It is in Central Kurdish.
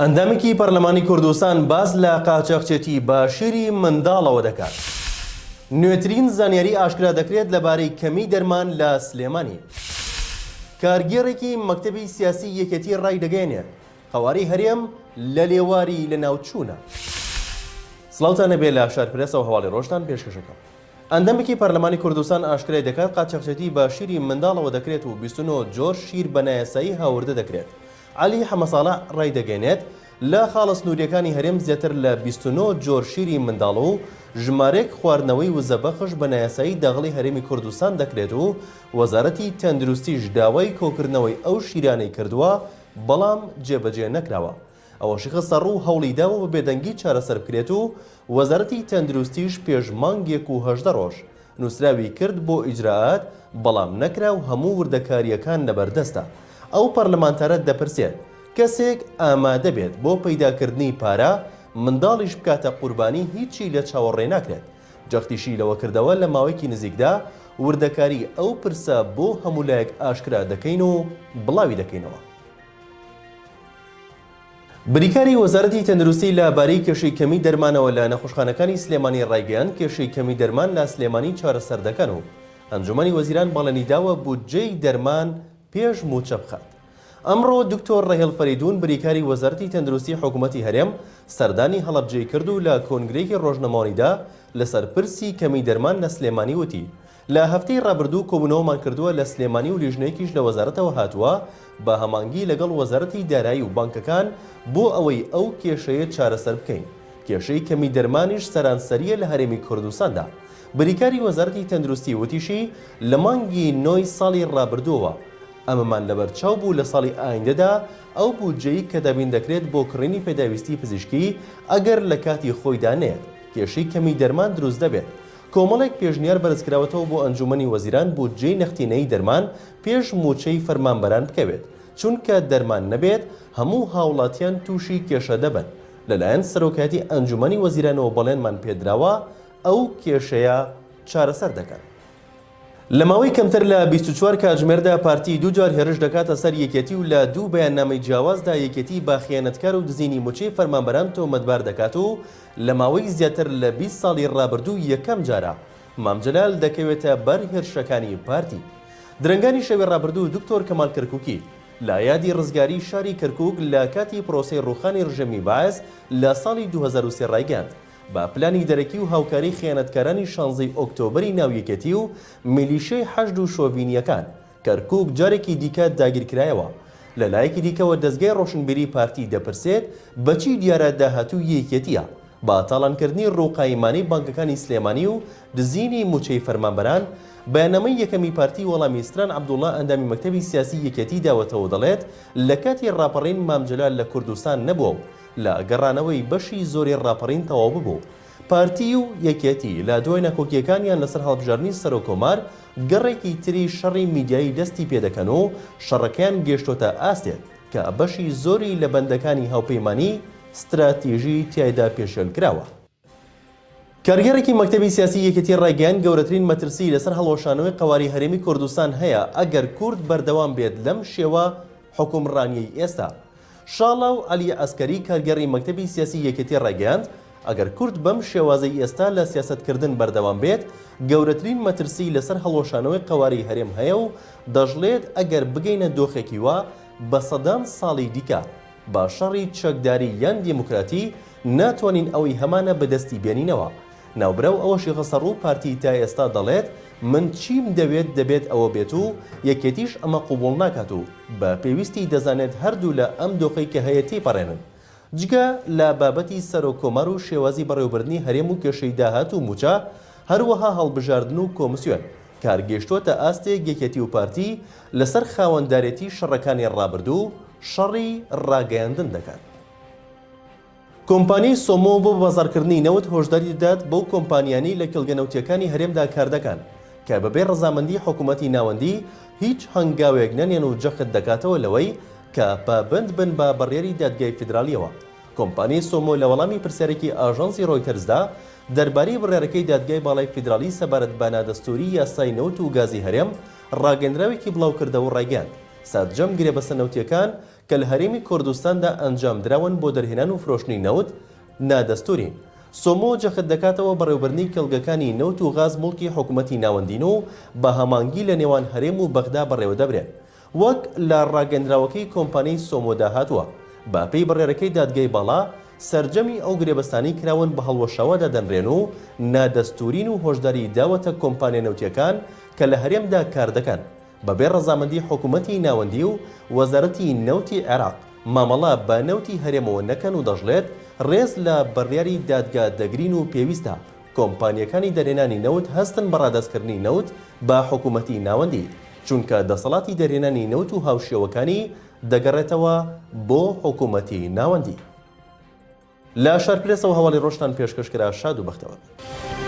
ئەندامێکی پەرلەمانی کوردستان باس لە قاچاخچێتی بە شیری منداڵەوە دەکات. نوێترین زانیاری ئاشکرا دەکرێت لەبارەی کەمی دەرمان لە سلێمانی. کارگێڕێکی مەکتەبی سیاسی یەکێتی ڕایدەگەیەنێت، قەوارەی هەرێم لە لێواری لەناوچوونە. سڵاوتان لێبێ لە شارپرێسەوە هەواڵی ڕۆژتان پێشکەشەکەم. ئەندامێکی پەرلەمانی کوردستان ئاشکرای دەکات قاچاخچێتی بە شیری منداڵەوە دەکرێت و 29 جۆر شیر بە نایاسایی هاوردە دەکرێت. عەلی حەمەساڵح ڕایدەگەیەنێت، لە خاڵە سنوورییەکانی هەرێم زیاتر لە 29 جۆر شیری منداڵ و ژمارەیەک خواردنەوەی وزەبەخش بە نایاسایی داخڵی هەرێمی کوردستان دەکرێت و وەزارەتی تەندروستیش داوای کۆکردنەوەی ئەو شیرانەی کردووە بەڵام جێبەجێ نەکراوە. ئەوەشی خستەڕوو، هەوڵی داوە بە بێدەنگی چارەسەر بکرێت و وەزارەتی تەندروستیش پێش مانگێک و 18 ڕۆژ نووسراوی کرد بۆ ئیجرائات، بەڵام نەکرا و هەموو وردەکارییەکان لەبەردەستە. ئەو پەرلەمانتارە دەپرسێت، کەسێک ئامادە بێت بۆ پەیداکردنی پارە منداڵیش بکاتە قوربانی هیچی لە چاوەڕێ ناکرێت. جەختیشی لەوە کردەوە، لە ماوەیەکی نزیکدا وردەکاری ئەو پرسە بۆ هەموو لایەک ئاشکرا دەکەین و بڵاوی دەکەینەوە. بریکاری وەزارەتی تەندروستی لە بارەی کێشەی کەمی دەرمانەوە لە نەخۆشخانەکانی سلێمانی ڕایگەیاند، کێشەی کەمی دەرمان لە سلێمانی چارەسەر دەکەن و ئەنجومەنی وەزیران بەڵێنیداوە بودجەی دەرمان پێش مووچە بخات. ئەمڕۆ دکتۆر ڕەهێڵ فەریدون بریکاری وەزارەتی تەندروستی حکومەتی هەرێم سەردانی هەڵەبجەی کرد و لە کۆنگرەیەکی ڕۆژنەمەوانیدا لەسەر پرسی کەمی دەرمان لە سلێمانی وتی لە هەفتەی ڕابردوو کۆبوونەوەمان کردووە لە سلێمانی و لیژنەیەکیش لە وەزارەتەوە هاتووە بە هەمانگی لەگەڵ وەزارەتی دارایی و بانکەکان بۆ ئەوەی ئەو کێشەیە چارەسەر بکەین. کێشەی کەمی دەرمانیش سەرانسەرییە لە هەرێمی کوردستاندا. بریکاری وەزارەتی تەندروستی وتیشی، لە مانگی نۆی ساڵی ڕابردووەوە ئەمەمان لەبەرچاو بوو لە ساڵی ئایندەدا ئەو بودجەی کە دابین دەکرێت بۆ کڕینی پێداویستی پزیشکی ئەگەر لە کاتی خۆیدا نەیەت کێشەی کەمی دەرمان دروست دەبێت. کۆمەڵێک پێشنیار بەرزکراوەتەوە بۆ ئەنجوومەنی وەزیران بودجەی نەختینەیی دەرمان پێش مووچەی فەرمانبەران بکەوێت، چونکە دەرمان نەبێت هەموو هاوڵاتیان تووشی کێشە دەبن، لەلایەن سەرۆکایەتی ئەنجوومەنی وەزیرانەوە بەڵێنمان پێدراوە ئەو کێشەیە چارەسەر دەکەن. لە ماوەی کەمتر لە 24 کاتژمێردا پارتی دووجار هێرش دەکاتە سەر یەکێتی و لە دوو بەیاننامەی جیاوازدا یەکێتی بە خیانەتکار و دزینی مووچەی فەرمانبەران تۆمەتبار دەکات و لە ماوەی زیاتر لە 20 ساڵی ڕابردوو یەکەم جارە مام جەلال دەکەوێتە بەر هێرشەکانی پارتی. درەنگانی شەوی ڕابردوو دکتۆر کەمال کەرکوکی لە یادی ڕزگاری شاری کەرکوک لە کاتی پرۆسەی ڕووخانی ڕژێمی بەعس لە ساڵی 2003 ڕایگەیاند بە پلانی دەرەکی و هاوکاری خیانەتکارانی شانزەی ئۆکتۆبەری ناو یەکێتی و میلیشیای حەشد و شۆڤینییەکان، کەرکوک جارێکی دیکە داگیرکرایەوە. لە لایەکی دیکەوە دەزگای ڕۆشنبیری پارتی دەپرسێت بەچی دیارە داهاتووی یەکێتییە بە تاڵانکردنی ڕووقایمانەی بانکەکانی سلێمانی و دزینی مووچەی فەرمانبەران؟ بەیاننامەی یەکەمی پارتی وەڵامی ستران عەبدوڵا ئەندامی مەکتەبی سیاسی یەکێتی داوەتەوە و دەڵێت لە کاتی ڕاپەڕین مام جەلال لە کوردستان نەبووە و لە گەڕانەوەی بەشی زۆری ڕاپەڕین تەواو ببوو. پارتی و یەکێتی لە دوای ناکۆکییەکانیان لەسەر هەڵبژاردنی سەرۆککۆمار، گەڕێکی تری شەڕی میدیایی دەستی پێدەکەن و شەڕەکەیان گەیشتۆتە ئاستێک کە بەشی زۆری لە بەندەکانی هاوپەیمانی ستراتیژی تیایدا پێشێل کراوە. کارگێڕێکی مەکتەبی سیاسی یەکێتی ڕایگەیاند، گەورەترین مەترسی لەسەر هەڵوەشانەوەی قەوارەی هەرێمی کوردستان هەیە ئەگەر کورد بەردەوام بێت لەم شێوە حوکمڕانیەی ئێستا. شاڵاو عەلی عەسکەری کارگێڕی مەکتەبی سیاسی یەکێتی ڕایگەیاند، ئەگەر کورد بەم شێوازەی ئێستا لە سیاسەتکردن بەردەوام بێت، گەورەترین مەترسی لەسەر هەڵوەشانەوەی قەوارەی هەرێم هەیە و دەشڵێت ئەگەر بگەینە دۆخێکی وا بە سەدان ساڵی دیکە بە شەڕی چەکداری یان دیموکراتی ناتوانین ئەوەی هەمانە بەدەستی بێنینەوە. ناوبراو ئەوەشی خستەڕوو پارتی تا ئێستا دەڵێت من چیم دەوێت دەبێت ئەوە بێت و یەکێتیش ئەمە قبوڵ ناکات و بە پێویستی دەزانێت هەردوولا ئەم دۆخەی کە هەیە تێیپەڕێنن جگە لە بابەتی سەرۆک کۆمار و شێوازی بەڕێوەبردنی هەرێم و کێشەی داهات و موچە هەروەها هەڵبژاردن و کۆمسیۆن کار گەیشتووەتە ئاستێک یەکێتی و پارتی لەسەر خاوەندارێتی شەڕەکانی ڕابردوو شەڕی ڕاگەیاندن دەکەن. کۆمپانیای سۆمۆ بۆ بەبازاڕکردنی نەوت هۆشداری دەدات بەو کۆمپانیانەی لە کێڵگە نەوتییەکانی هەرێمدا کاردەکەن کە بەبێ ڕەزامەندی حکومەتی ناوەندی هیچ هەنگاوێک نەنێن و جەخت دەکاتەوە لەوەی کە پابەند بن بە بڕیاری دادگای فیدراڵییەوە. کۆمپانیای سۆمۆ لە وەڵامی پرسیارێکی ئاژانسی ڕۆیتەرزدا دەربارەی بڕیارەکەی دادگای باڵای فیدراڵی سەبارەت بە نادەستووری یاسای نەوت و گازی هەرێم ڕاگەندراوێکی بڵاوکردەوە و ڕایگەیاند سەرجەم گرێبەستە نەوتییەکان. کە لە هەرێمی کوردستاندا ئەنجامدراون بۆ دەرهێنان و فرۆشتنی نەوت نادەستوورین. سۆمۆ جەخت دەکاتەوە بەڕێوەبردنی کێڵگەکانی نەوت و غاز موڵکی حکومەتی ناوەندین و بە هەمانگی لە نێوان هەرێم و بەغدا بەڕێوەدەبرێن. وەک لە ڕاگەندراوەکەی کۆمپانیای سۆمۆدا هاتووە، بە پێی بڕیارەکەی دادگای باڵا، سەرجەمی ئەو گرێبەستانەی کراون بە هەڵوەشاوە دادەنرێن و نادەستوورین و هۆشداری داوەتە کۆمپانیا نەوتییەکان کە لە هەرێمدا کاردەکەن بەبێ ڕەزامەندی حکومەتی ناوەندی و وەزارەتی نەوتی عێراق مامەڵە بە نەوتی هەرێمەوە نەکەن و دەشڵێت، ڕێز لە بڕیاری دادگا دەگرین و پێویستە کۆمپانیەکانی دەرهێنانی نەوت هەستن بە ڕادەستکردنی نەوت بە حکومەتی ناوەندی، چونکە دەسەڵاتی دەرهێنانی نەوت و هاوشێوەکانی دەگەڕێتەوە بۆ حکومەتی ناوەندی. لە شارپرێسەوە هەواڵی ڕۆژتان پێشکەش کرا شاد و بەختەوەر بن.